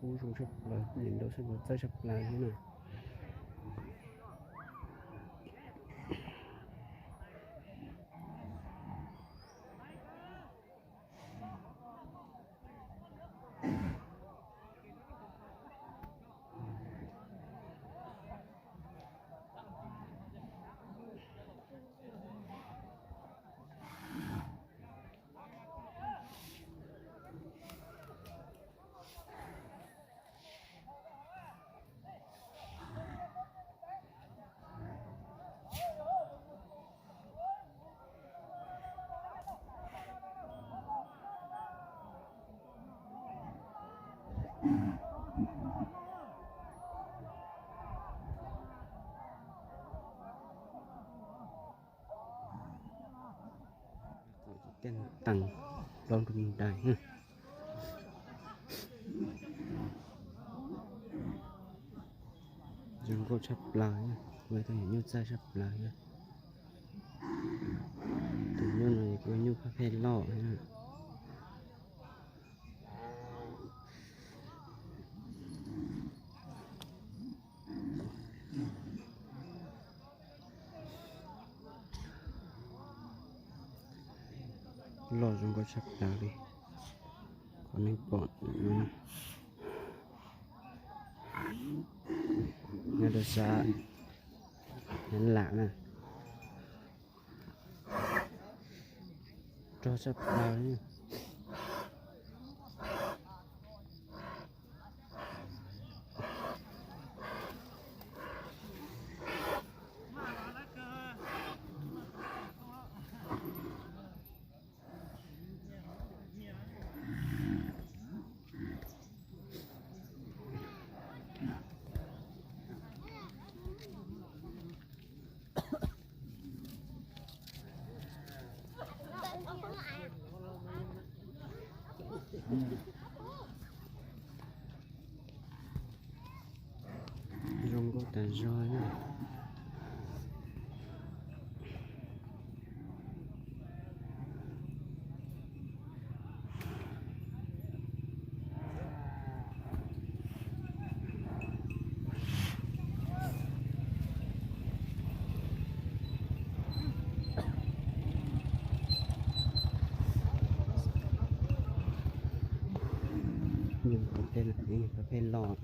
Kub zoo tshaj plaws, nws ntau tshaj plaws, txawj tshaj plaws thiab na. Kom cov tiaj teem plaub nrug ntais. Zoo nkauj tshaj plaws, ua ib tug nyuj txawj tshaj plaws. Tus nyuj no kuj nyuj phaj phej loj. Loj zoo nkauj tshaj plaws li. Qhov nej pom no, nyob rau sab Nyab Laj na. Rog tshaj plaws li. Zoo nkauj tas zog na. Nyuj phaj phej loj.